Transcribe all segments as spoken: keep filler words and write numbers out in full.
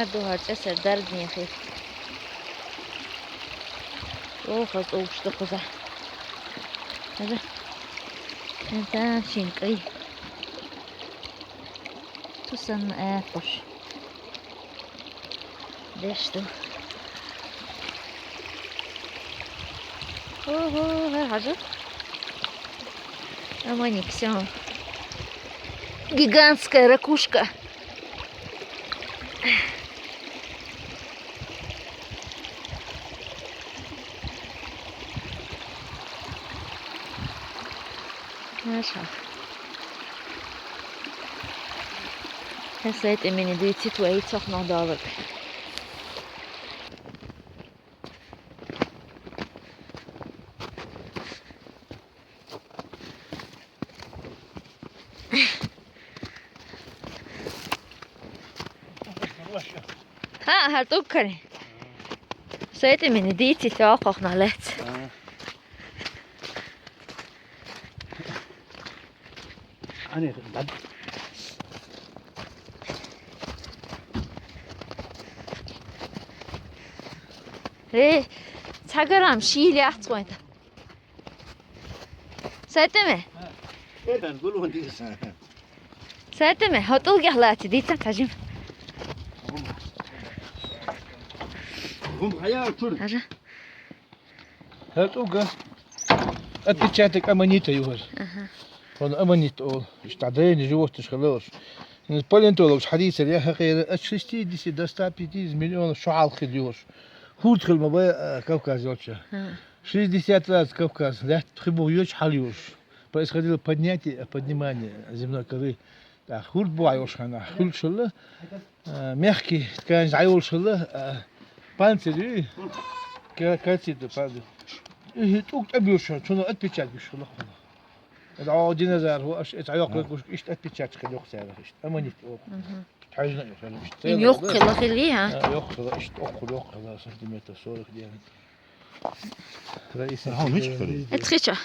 Ду хьарчӀа сер дард нехи. Оха, цӀувш ду кхуза. Хьажа. ХӀанта шин кӀай. Ту санна аьлла кхуш. Деш ду. Ого, хьажа. Аманик, всё. Гигантская ракушка. Маша. ХьесайтӀа мини дуьйци твои цохнадалаг. Ха, хьар тӀугкари. СайтӀа мини дийци лоакхахна лец. Ани дад. Э, цагарам шийле ацвайта. СайтӀа ме? Эдан гулун дис. СайтӀа ме, хьо тӀулгех лаци, дийца тажим. Гум хаял тур. Хьажа. ХӀетӀуга. Отпечаток аммонита югӀар. Аха. Хьона аммонит оал. Иштта дайна животныш хиларш. Палеонтологаш хьадийцар я хӀакъера, от шестидесяти до ста пятидесяти миллионов шо хьалха хила югӀарш. ХӀурд хила ма бай, а, Кавказ йолча. Ха. Шестьдесят раз Кавказ, лаьтта хи бух йоч хьал югӀарш. Происходило поднятие, поднимание земной коры. ТӀаккха хӀурд бу Ӏа йолуш хьанна, хуьлуш хилла, а, мягкий ткань дӀайолуш хилла, а, панцирь ю, ка-, кальций ду, панцирь. И тӀуг тӀебуьллуш хьуна, цунах отпечаток юьш хилла хьуна. Иза Ӏо динозавр хӀу, аш иза Ӏа йоккхур гуш, иштта отпечаток хила йоккху цара, иштта. Аммонит йоккху. Мгм. Тхьаьжна йоккху, иштта. Им йоккху хилла хилли, а? А, йоккху хилла, иштта йоккху хилла, сантиметр сорок диаметр. Раиса. Хьо мича хилла? Эт хича.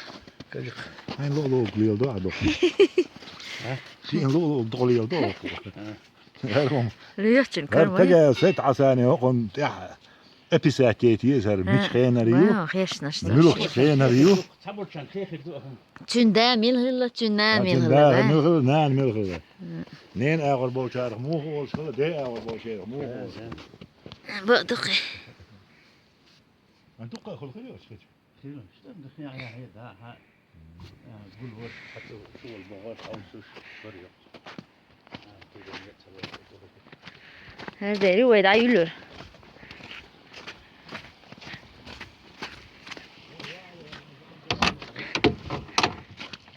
Кажик. Хьайн ло-ло лела до а до. А? Шиъ ло-ло догӀа лела до. А. Лоьхчун кар вай. Тага сайт Ӏасане хӀокхун тӀехь описать яйта езар, мича хенар ю? Ва, хешнаш ду. Муьлхачу хенар ю? Цхьаболчарна хехир ду ахун. Цуьнан да мила хилла, цуьнан нана мила хилла, да, ва? Мила хилла, нана мила хилла. Нена агӀор болчарах муха олуш хилла, ден агӀор болчарах муха олуш хилла. Бо дукхе. А дукха хила хир ю аша хилча? Хила, стам да хин а хье да, хьа. А, гул ваш, хьа цу, цу вал богӀош, а, цуш, бар йоккхуш. А, ту да нет, ца вал, ца вал. ХӀара дери вай дӀа юьллура.